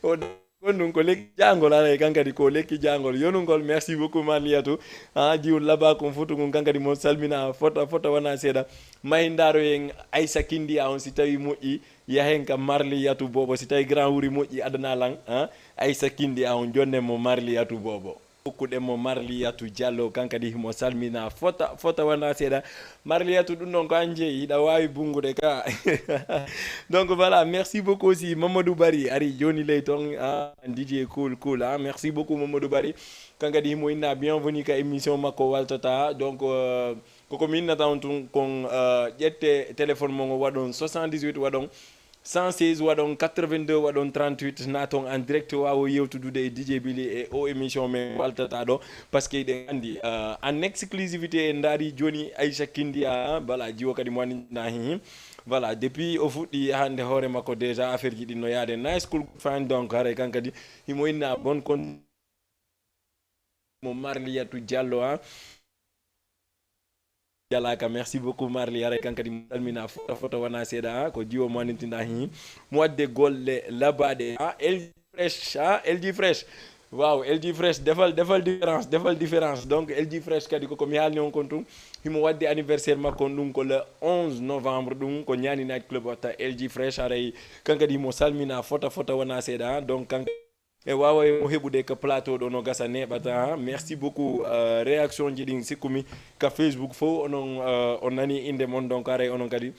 O kon ɗum ko lekki jangol, haray kan kadi ko lekki jangol yonugol. Merci beaucoup Marliatou, ha? Jiwun laba kon futu ngun, kan kadi mo salmina fota fota wona seeɗa. Mayi ndaroyen Aissa Kindiya on, si tawi moƴƴi yahen ka Marliatou Bobo, si tawi Grand Wuri moƴƴi adana lan, ha? Aissa Kindiya on, jonnen mo Marliatou Bobo. Kokkuɗen mo Marliyatu Diallo, kan kadi himo salmina fota fota wona seeɗa. Marliyatu, ɗum ɗon ko an jeyi, hiɗa waawi bunngude ka. Donc voilà, merci beaucoup aussi Mamadou Bari, ari jooni ley ton, ah, D J cool cool, ah, merci beaucoup Mamadou Bari. Kan kadi himo inna bienvenue ka émission makko Waltata. Donc, euh, koko mi innata on tun kon, euh, ƴette téléphone mon o, waɗon soixante-dix-huit, waɗon cent seize, waɗon quatre-vingt-deux, waɗon trente-huit, naton en direct, waawo yewtudude e D J Bili e o émission men Waltata ɗo, parce que eɗen anndi, euh, en exclusivité en ndaari jooni Aïcha Kindia, voilà, jiwo kadi mo anndi na hihi. Voilà, depuis o fuɗɗi hannde hoore makko déjà affaire ji ɗin no yaade nice, cool, fine, donc haray kan kadi himo inna bonne con-, mo Marliyatu Diallo, ah. Jalaka, merci beaucoup Marli, haray kan kadi mo salmina fota fota wona seeɗa, ah, ko jiwo mo annintinɗa hi. Mo wadde golle labaɗe, ah, L G Fresh, ah, L G Fresh. Waaw, L G Fresh, defal, defal différence, defal différence. Donc, L G Fresh kadi koko mi haalni on kon tun, himo wadde anniversaire makko on, ɗum ko le onze novembre, ɗum ko Ñaani Night Club watta. L G Fresh, haray kan kadi himo salmina fota fota wona seeɗa, ah. Donc, kan e waawa mo heɓude ka plateau ɗo no gasa neeɓata, ah. Merci beaucoup, euh, réaction ji ɗin sikkumi ka Facebook fof onon, euh, on nani innde mon, donc haray onon kadi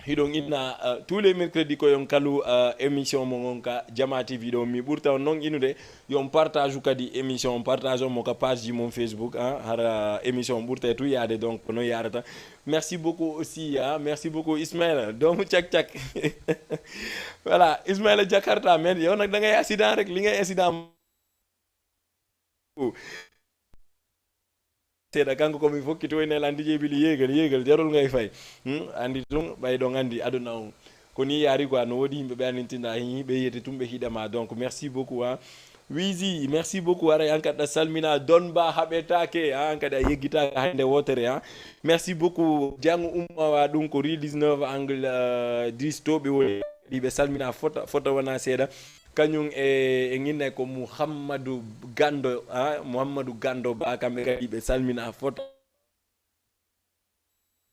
hiɗon inna, euh, tous les mercredis ko yon kalu, euh, émission mo ngon ka Jama T V ɗo. Mi ɓurta on non inude, yon partage kadi émission on, partage on mo ka page ji mon Facebook, ah, hara émission on ɓurta e tu yaade, donc ko non yaadata. Merci beaucoup aussi, ah, merci beaucoup Ismaël, doomu cak cak. Voilà, Ismaël Jakarta, men yow nag da ngay accident rek, li ngay accident. Seeɗa, kanko ko mi fokkitoyne lan D J Bili, yeegal, yeegal, jarol ngay fay. Hmm, anndi tun, ɓay ɗon anndi aduna on. Ko ni yaari quoi, no woodi yimɓe ɓe annintinɗa, hi-, ɓe yiyete tun ɓe hiɗa ma. Donc, merci beaucoup, ah. Wizi, merci beaucoup. Haray an kadi a salmina Don Ba haɓetaake, ah, an kadi a yeggitaaka hannde wootere, ah. Merci beaucoup. Jango Umma wa ɗum ko rue dix-neuf angle, euh, dix to ɓe woni. Kadi ɓe salmina fota, fota wona seeɗa. Kañum e, e ŋinne ko Muhammadu Gando, ah, Muhammadu Gando Ba, kamɓe kadi ɓe salmina fota.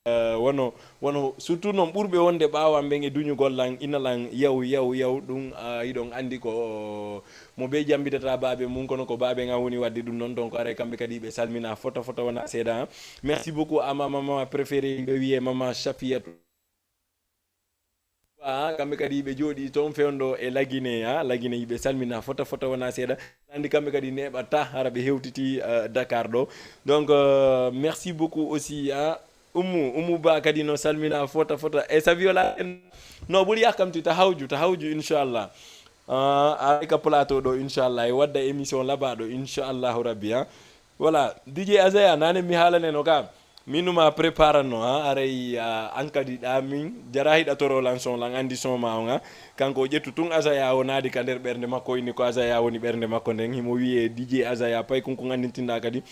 Eh, wono, wono surtout noon ɓurɓe wonde ɓaawo am ɓen e duñugol lan, ina lan yaw, yaw, yaw, ɗum, ah, hiɗon anndi ko mo ɓe jammbitata baabe mum, kono ko baabe ngan woni waɗde ɗum noon, donc haray kamɓe kadi ɓe salmina fota, fota wona seeɗa. Merci beaucoup à ma maman préférée, ɓe wiyee maman Shafiatou. Ah, kamɓe kadi ɓe jooɗii toon fewndo e Lagine, ah, Lagine yiɓe salmina fota, fota wona seeɗa. Anndi kamɓe kadi neeɓata hara ɓe hewtiti, euh, Dakar ɗo. Donc, euh, merci beaucoup aussi, ah, Ummu, Ummu Ba kadi no salmina fota, fota. E Saviola en no ɓuri yahkamti ta hawju, ta hawju, inchallah. Ah, aray ka plateau ɗo, inchallah. E wadda émission labaɗo, inchallahu rabbi, ah. Voilà, D J Azaya, nane mi haalane no ka. Min numa préparanno, ha, aray, ah, an kadi ɗa min, jara hiɗa toro lan son, lan anndi son ma on, ha. Kanko o ƴettu tun Azaya o naadi ka nder ɓernde makko, inni ko Azaya woni ɓernde makko nden. Himo wiyee D J Azaya, pay kun kun anndintinɗa kadi.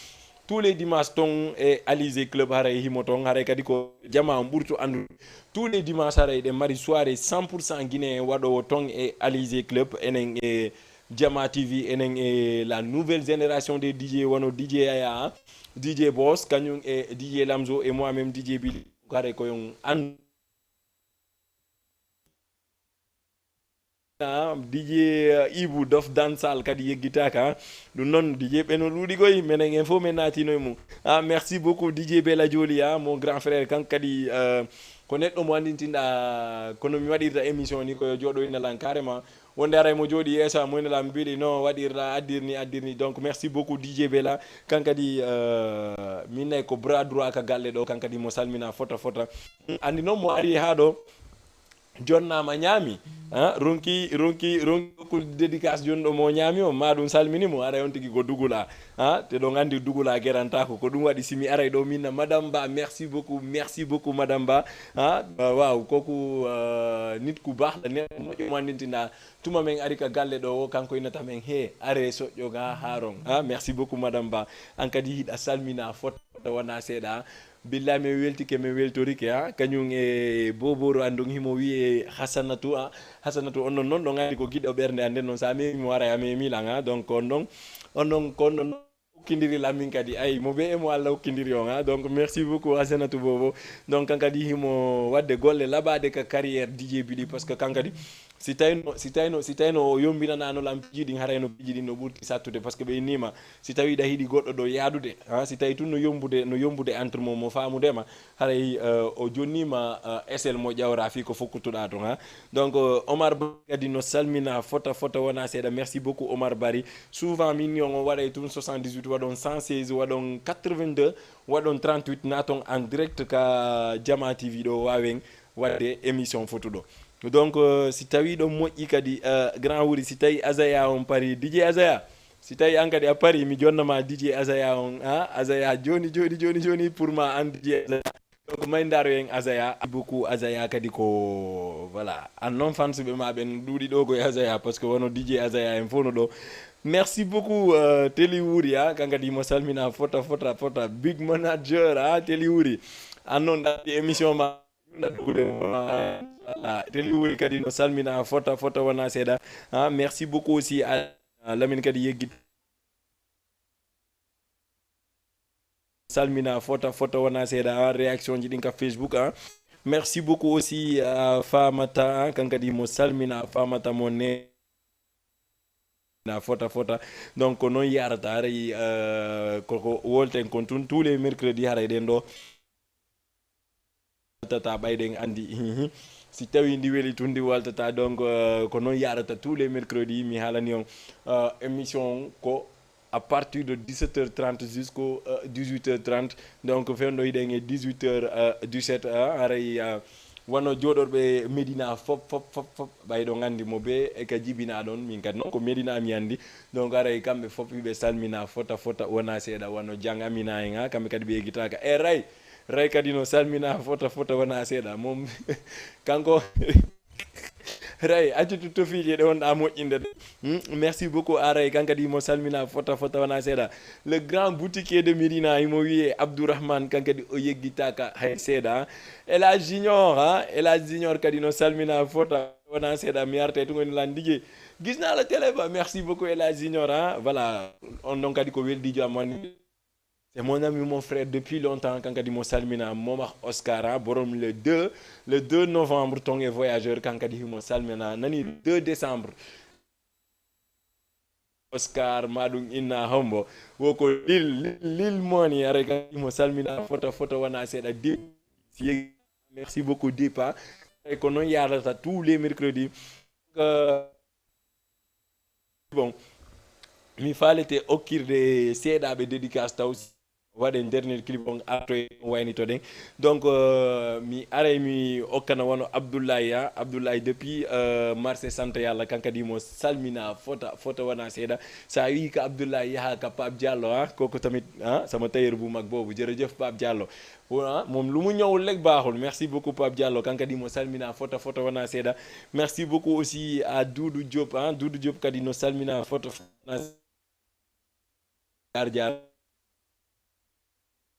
Tous les dimanches ton e Alizé Club, haray himo ton, haray kadi ko jama on ɓurtu anndu. Tous les dimanches haray ɗen mari soirée cent pour cent guinéen waɗowo ton e Alizé Club, enen e Jama T V, enen e la nouvelle génération des D J, wano D J Yaya, D J Boss, kañum e D J Lamzo e moi-même D J Billy. Haray ko yon an, ah, D J, euh, Ibou Dof Dansal kadi yeggitaka, ah. Ɗum noon, D J ɓe no ɗuuɗi koy, menen en fof men naatino e mum. Ah, merci beaucoup, D J Bella Joli, ah, mon grand frère, kanko kadi, euh, ko neɗɗo mo anndintinɗa, kono mi waɗirta émission ni, ko yo jooɗo ina lan carrément. Wonde aray mo jooɗi yeeso am, mo ina lan mbiɗi, no waɗirɗa, addirni, addirni. Donc, merci beaucoup, D J Bella. Kan kadi, euh, min nay ko bras droit ka galle ɗo, kan kadi mo salmina fota fota. Anndi noon mo ari haa ɗo, jonnaama ñaami, ah, ronki, ronki, ronki hokkude dédicace jooni ɗo mo ñaami o, ma ɗum salmini mo, aray on tigi ko dugula, ah, te ɗon anndi dugula gerantaako, ko ɗum waɗi si mi aray ɗo min na Madame Ba, merci beaucoup, merci beaucoup Madame Ba, ah, waaw, kooku, ah, nit ku baax la, neɗɗo moƴƴo mo anndintinɗa, tuma men ari ka galle ɗo o, kanko innata men, he, are soƴƴo ga haaron, ah, merci beaucoup Madame Ba, an kadi hiɗa salmina fota, fota wona seeɗa, Billahi, mi weltike, mi weltorike, ha. Kañum e Boboro, anndun himo wiyee Hasanatu, ha. Hasanatu, on ɗon noon, ɗon anndi ko giɗɗo ɓernde an nden noon. So a meemi mo, haray a meemi lan, ha. Donc, on ɗon, on ɗon, ko on ɗon hokkindiri lan min kadi. Ay, mo ɓe e mo Allah hokkindiri on, ha. Donc, merci beaucoup, Hasanatu Bobo. Donc, kan kadi himo waɗde golle laɓaaɗe ka carrière D J Billy, parce que kan kadi, Si tawino, si tawino, si tawino o yombinanaano lam piiji ɗin, haray no piiji ɗin no ɓurti sattude, parce que ɓe innima, si tawi ɗa hiɗi goɗɗo ɗo yaadude, ha, si tawi tun no yombude, no yombude entre mo, mo faamudema, haray, euh, o jonnima, euh, S L mo ƴawra fii ko fokkutuɗa ton, ha. Donc, euh, Omar Bari kadi no salmina fota, fota wona seeɗa. Merci beaucoup, Omar Bari. Souvent, min ni on, on waɗay tun soixante-dix-huit, waɗon cent seize, waɗon quatre-vingt-deux, waɗon trente-huit, naton en direct ka Jama T V ɗo, wawen waɗde émission fotuɗo. Donc, euh, si tawi ɗon moƴƴi kadi, euh, Grand Wuri, si tawi Azaya on pari, D J Azaya, si tawi an kadi a pari, mi jonna ma D J Azaya on, ha, Azaya, joni, joni, joni, joni, pour ma an D J Azaya. Donc, may ndaro en Azaya, beaucoup Azaya kadi ko, voilà, an noon fans ɓe ma ɓen ɗuuɗi ɗo koye Azaya, parce que wono D J Azaya en fof no ɗo. Merci beaucoup, euh, Teli Wuri, ha, kan kadi mo salmina fota, fota, fota, big manager, ha, Teli Wuri. An noon ɗaɗi émission ma. Voilà. Teli Wuri kadi no salmina fota, fota wona seeɗa. Ah, merci beaucoup aussi à, à Lamine kadi yeggi. Salmina fota, fota wona seeɗa, ah, réaction ji ɗin ka Facebook, ah. Merci beaucoup aussi à Famata, ah, kan kadi mo salmina Famata mo ne. Na fota, fota. Donc, ko noon yarata, haray, euh, koko wolten kon tun tous les mercredis, haray ɗen ɗo. Tata ɓayɗen anndi. Si tawi ndi weli tun, ndi waltata. Donc, euh, ko noon yarata tous les mercredis, mi haalani on, euh, émission on ko à partir de dix-sept heures trente jusqu'à, euh, dix-huit heures trente. Donc, fewndo hiɗen e dix-huit heures, euh, dix-sept, euh, haray, euh, wano jooɗorɓe Médina fop, fop, fop, fop, ɓay ɗon anndi mo be e ka jibina ɗon, min kadi noon ko Médina mi anndi. Donc, haray kamɓe fop hiɓe salmina fota, fota wona seeɗa, wano Jang Amina en, ha, kamɓe kadi ɓe yegitaaka. E Ray, Ray kadi no salmina fota, fota wona seeɗa. Moom, kanko, Ray, accu tu tofiije ɗe wonɗa moƴƴinde ɗe. Hmm, merci beaucoup, a Ray, kan kadi mo salmina fota, fota wona seeɗa. Le grand boutiquier de Médina, himo wiye Abdourahmane, kan kadi o yeggitaaka hay seeɗa. El Hadj Junior, ha? El Hadj Junior kadi no salmina fota wona seeɗa, mi arta e tun, o ina lan D J. Gis naa la télé ba, merci beaucoup El Hadj Junior, ha? Voilà, on ɗon kadi ko weldiijo am woni. C'est mon ami, mon frère depuis longtemps, kan kadi mo salmina Momar Oscar, ha? Borom le deux, le deux novembre, ton e Voyageur, kan kadi himo salmina, nani deux décembre. Oscar, maɗum inna hombo. Wo ko Lil, Lil, Lil Moni, haray kadi mo salmina fota, fota wona seeɗa. Dip, si yegi-, merci beaucoup, Dip, ha? Haray ko noon yarata tous les mercredis. Euh, bon, mi faalete okkirde seeɗaaɓe dédicace taw. Waɗen dernier clip on, artoy waynitoɗen. Donc, euh, mi aray mi okkana wano Abdoulaye, ha? Abdoulaye depuis, euh, marché Santa Yalla, kan kadi mo salmina fota, fota wona seeɗa. Sa wi ka Abdoulaye, yaha ka Pape Diallo, ha? Koko tamit, ha? Sama tailleur bu mag boobu. Jërëjëf Pape Diallo. Wo, ha? Moom lu mu ñëwul rek baaxul. Merci beaucoup Pape Diallo. Kan kadi mo salmina fota, fota wona seeɗa. Merci beaucoup aussi à Doudou Diop, ha? Doudou Diop kadi no salmina fota, fota wona Jaar Jaar.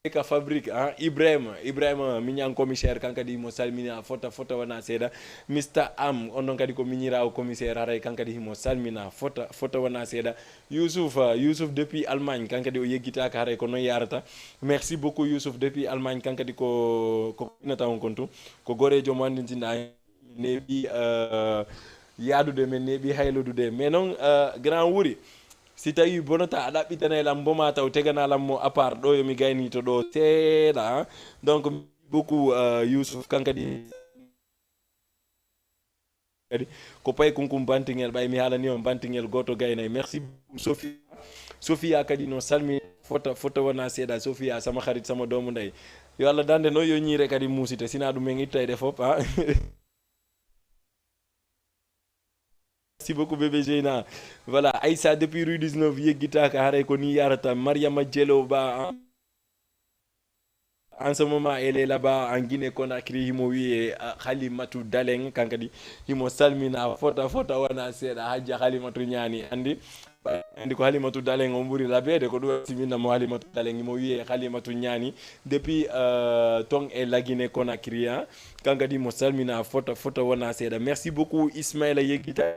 Ka Fabrique, ah, Ibrahima, Ibrahima, miñan commissaire, kan kadi mo salmina fota, fota wona seeɗa. Mister Am, on ɗon kadi ko miñiraawo commissaire, haray kan kadi himo salmina fota, fota wona seeɗa. Youssouf, ah, Youssouf depuis Allemagne, kan kadi o yeggitaaka, haray ko noon yarata. Merci beaucoup Youssouf depuis Allemagne, kan kadi ko, ko innata on kon tun. Ko goreejo mo anndintinɗa neeɓi, euh, yaadude, men neeɓi haylodude. Mais noon, euh, grand Wuri, si tawi bonata, a ɗaɓɓitanay lam mbo ma taw tegana lam mo à part ɗo, yo mi gaynito ɗo seeɗa, hein. Donc, beaucoup, euh, Youssouf, kan kadi, kadi ko pay kunkum bantingel, ɓay mi haalani on bantingel gooto gaynay. Merci beaucoup, Sophie. Sophia kadi no salmi fota, fota wona seeɗa. Sophia, sama xarit, sama doomu ndey. Yo Allah dande no yo ñiire kadi muusite, sina ɗum en ittay ɗe fof, ah. Merci beaucoup, bébé Zeyna. Voilà, Aïssa depuis rue dix-neuf, yeggitaaka, haray ko ni yarata. Mariama Dielo Ba, ah. En ce moment, elle est là-bas en Guinée Conakry, himo wiye, ah, Halimatu Dalen, kan kadi himo salmina fota, fota wona seeɗa, Hajja Halimatu Ñaani, andi, andi ko Halimatu Dalen on ɓuri labeede, ko ɗum siminna mo Halimatu Dalen, himo wiye Halimatu Ñaani, depuis, euh, ton e la Guinée Conakry, hein. Kan kadi mo salmina fota, fota wona seeɗa. Merci beaucoup, Ismaila yeggita.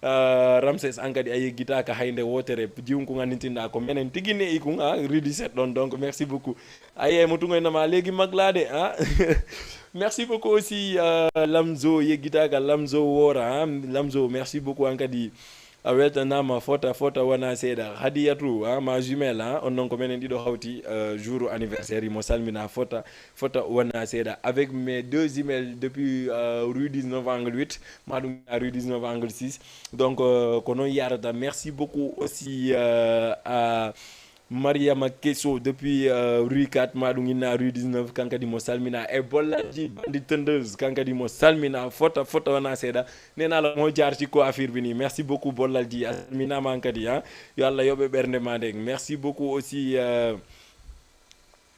Ah, Ramses, an kadi a yeggitaaka hay nde wootere. Jiwun kun anndintinɗa ko menen tigi ne'i kun, ah, rue dix-sept ɗon. Donc, merci beaucoup. Aye, mo tungoy nama leegi maglaade, ah. Merci beaucoup aussi, euh, Lamzo, yeggitaka Lamzo Wora, hein. Lamzo, merci beaucoup, hankadi. A weltanama fota, fota wana seda. Hadiyatu, hein, ma jumelle, hein, on non ko menen ɗiɗo hawti, euh, jour anniversaire, mo salmina fota, fota wana seda. Avec mes deux jumelles depuis, euh, rue dix-neuf angle huit, ma ɗum rue dix-neuf angle six. Donc, euh, ko non yarata. Merci beaucoup aussi, euh, à Mariama Kesso depuis, euh, rue quatre, ma ɗum inna rue dix-neuf, kankadi mo salmina. E Bollalji Bandi Tendeuse, kankadi mo salmina. Fota, fota wana seda. Nena la mo jarti ko affaire bini. Merci beaucoup Bollalji. A salminama hankadi, hein. Yo Allah yoɓe ɓernde ma nden. Merci beaucoup aussi, euh,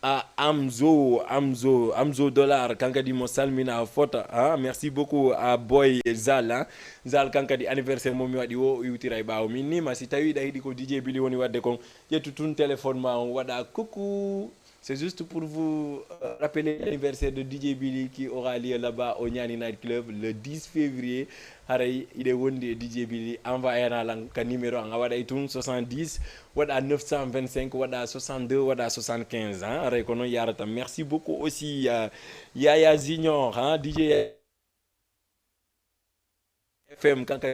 à Amzo, Amzo, Amzo Dollar, kankadi mo salmina fota, hein. Merci beaucoup à Boy Zal, hein. Zal kankadi anniversaire mo mi waɗi o iwtira e ɓaawo min ni ma si tawi ɗa yiɗi ko D J Billy woni wadde kon, ƴettu tun téléphone ma on waɗa coucou. C'est juste pour vous, euh, rappeler l'anniversaire de D J Billy qui aura lieu là-bas au Niani Night Club le dix février. Haray iɗe wondi e D J Billy, envoyana lan ka numéro an, a waɗay tun soixante-dix, waɗa neuf cent vingt-cinq, waɗa soixante-deux, waɗa soixante-quinze, hein. Haray ko non yarata. Merci beaucoup aussi, euh, Yaya Junior, hein, D J F M, kanka.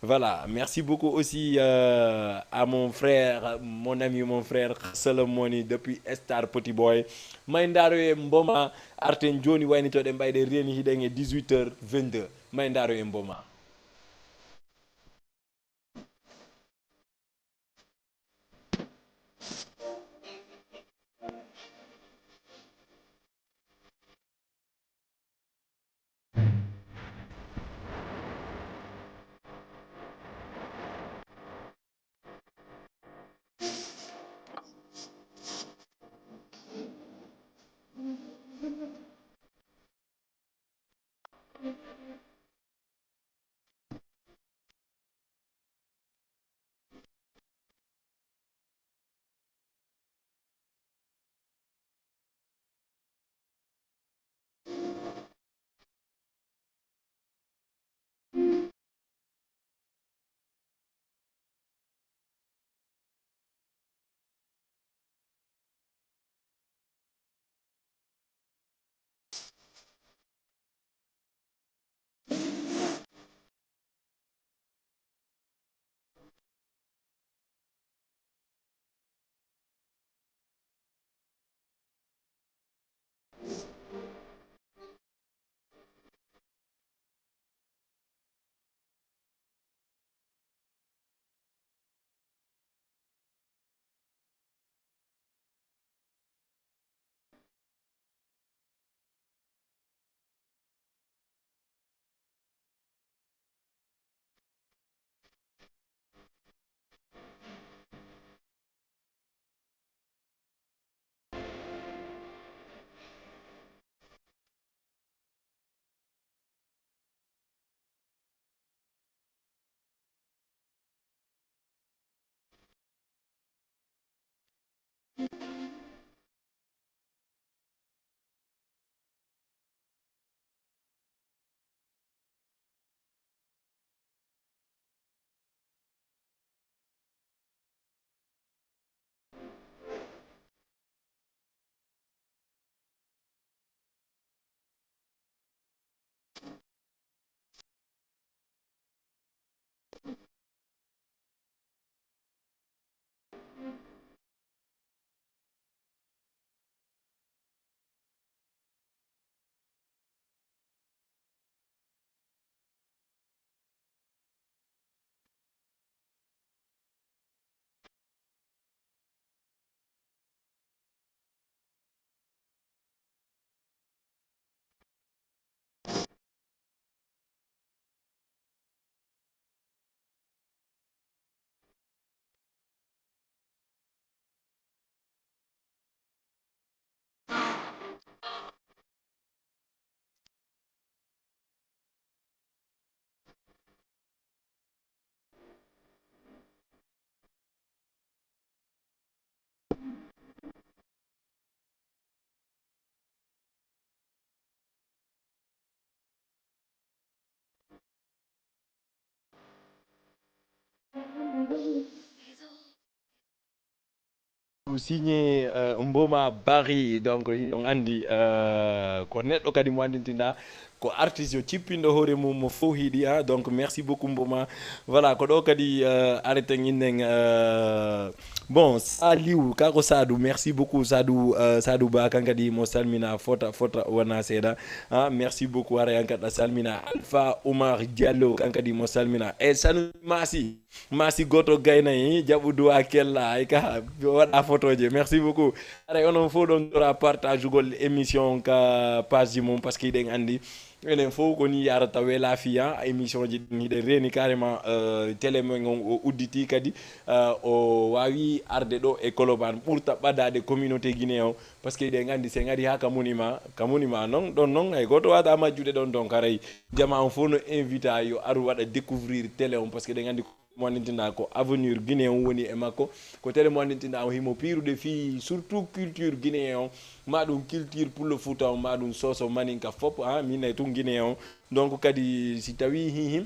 Voilà, merci beaucoup aussi, euh, à mon frère, mon ami, mon frère Solomoni depuis Star Petit Boy. May ndaro e mboma, arten joni waynitoɗen ɓayde reni hiɗen e dix-huit heures vingt-deux. May ndaro e mboma. Signé, euh, Mboma Barry. Donc, on anndi, euh, ko neɗɗo kadi mo anndintinɗa ko artiste yo cippinɗo hoore mum mo fof hiɗi, hein. Donc, merci beaucoup, Mboma. Voilà, ko ɗo kadi, euh, areten innen, euh, bon, Saliou, kako Sadou, merci beaucoup, Sadou, euh, Sadou Ba, kan kadi mo salmina fota, fota wona seeɗa. Ah, merci beaucoup, hara yan kaɗa salmina Alpha Oumar Diallo, kan kadi mo salmina. E Sanu Masi. Masi goto gaynayi, jaɓu duwa kella, ay ka, waɗa photoje. Merci beaucoup. Aray onon fof ɗon tora partage ugol émission ka page ji mum, parce que hiɗen anndi enen fof ko ni yarata wela fiya émission ji ɗin hiɗen reni carrément, euh, télé men on o udditi kadi, euh, o wawi arde ɗo e Colobane ɓurta ɓadade communauté guinéen on, parce que hiɗen anndi sen ari ha ka monima, ka monima non ɗon non hay goto wata majjude ɗon, donc aray jama on fof no invita yo aru waɗa découvrir télé on, parce que ɗen anndi mo anndintinɗa ko avenir Guinée on woni e makko, ko télé mo anndintinɗa on himo piirude fii surtout culture Guinée on, ma ɗum culture pullo Fuuta on, ma ɗum soso maninka fop, ha min ay tun Guinée on. Donc kadi si tawi hihi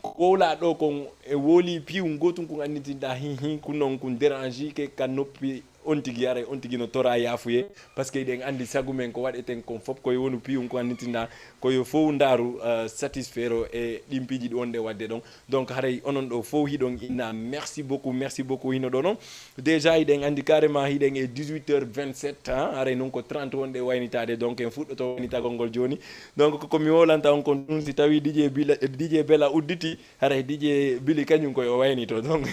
ko wowla ɗo kon e woli piiwun gotun kun anndintinɗa hihi kun non kun dérange ke ka noppi on tigi, aray on tigi no tora yaafuye, parce que hiɗen anndi sagu men ko waɗeten kon fop koye wonu piiwun ko anndintinɗa ko yo fow ndaaru, euh, satisfaire o e ɗin piiji ɗi wonɗe waɗde ɗon. Donc haray onon ɗo fow hiɗon inna merci beaucoup, merci beaucoup hino ɗo non. Déjà hiɗen anndi carrément hiɗen e dix-huit heures vingt-sept, hein, haray non ko trente wonɗe waynitaade, donc en fuɗɗoto waynitagol ngol jooni. Donc ko, ko mi wolanta on kon ɗum si tawi D J Bila, D J Bela udditi, haray D J Bili kañum koye o waynito. Donc,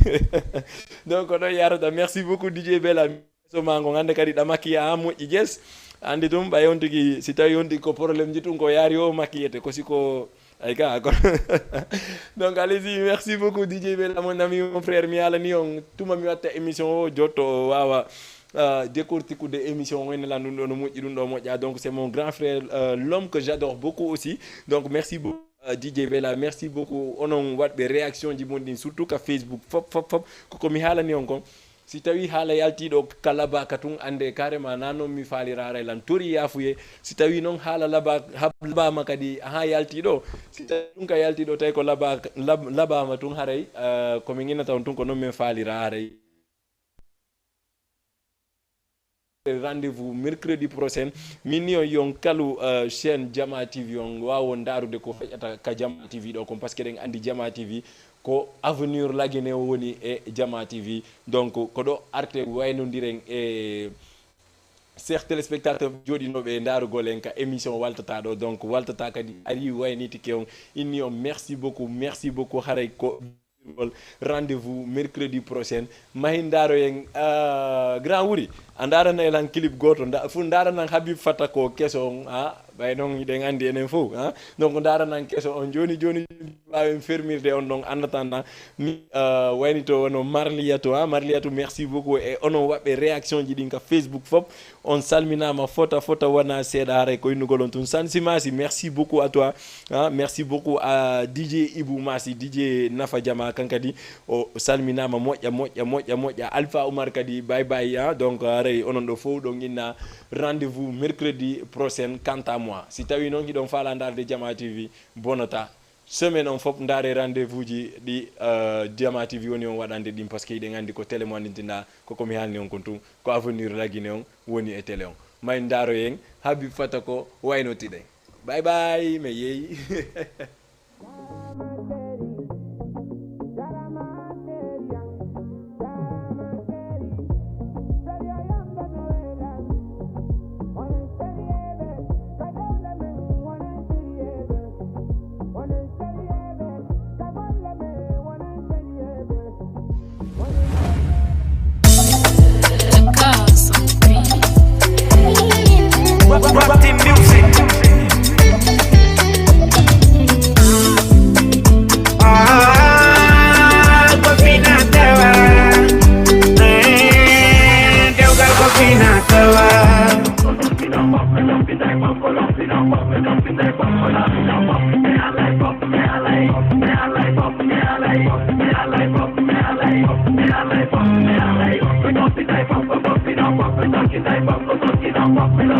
donc ko ɗon yarata. Merci beaucoup D J Bela. So ma ngo ngannde kadi ɗa makiya ha moƴƴi jes. Anndi ɗum ɓay on tigi, si tawi on tigi ko problème ji tun ko yaari o makiyete, ko si ko, ay ka, ko. Donc, allez-y, merci beaucoup, D J Bella, mon ami, mon frère, mi yaalani on, tuma mi watta émission o, jotto o wawa, euh, décortiquer de émission o, ene lan ɗum ɗo no moƴƴi, ɗum ɗo moƴƴa. Donc, c'est mon grand frère, euh, l'homme que j'adore beaucoup aussi. Donc, merci beaucoup, euh, D J Bella, merci beaucoup. Onon waɗɓe réaction ji mon ɗin, surtout ka Facebook, fop, fop, fop, ko, ko mi haalani on kon. Si tawi haala yaltiɗo ka labaka tun, ande carrément na non mi faalira haray lan tori yaafuye. Si tawi non haala laba-, hab-, labama kadi ha yaltiɗo, si tawi ɗum ka yaltiɗo tawi ko laba-, lab-, labama tun haray, euh, ko min innata on tun ko non min faalira haray. Rendez-vous mercredi prochain. Min ni on yon kalu, euh, chaîne Jama T V on wawo ndarude ko feƴata ka Jama T V ɗo kon, parce que ɗen andi Jama T V ko avenir lagene o woni e Jama T V. Donc ko ɗo arte waynodiren e chers téléspectateurs joɗinoɓe e ndarugol en ka émission Waltata ɗo. Donc Waltata kadi ari waynitike on, inni on merci beaucoup, merci beaucoup, haray ko rendez-vous mercredi prochain. Mahi ndaroyen, euh, grand wuri a ndaranay lan clip goto nda, fu ndaranan Habib Fata ko keso on, ha ɓay non hiɗen andi enen fof, ha. Donc ndaranan keso on joni joni, wawen fermirde on ɗon en attendant. Mi, euh, waynito wono Marliyatou, ha Marliyatou, merci beaucoup e onon waɓɓe réaction ji ɗin ka Facebook fop. On salminama fota fota wona seeɗa, haray ko innugol on tun Sansi Masi, merci beaucoup à toi, hein, merci beaucoup à D J Ibou Masi, D J Nafa Jama, kan kadi o salminama moƴƴa moƴƴa moƴƴa moƴƴa. Alpha Oumar kadi bye bye, hein. Donc haray onon ɗo fof ɗon inna rendez-vous mercredi prochain. Quant à moi, si tawi noon hiɗon faala ndarde Jama T V, bonata semaine on fof ndaare rendez-vous ji ɗi, euh, Jama T V woni on waɗande ɗin, parce que hiɗen andi ko télé mo andintinɗa, ko ko mi haalni on kon tun, ko avenir lagine on woni e télé on. May ndaroyen Habib Fata ko waynotiɗen. Bye bye, mi yeeyi.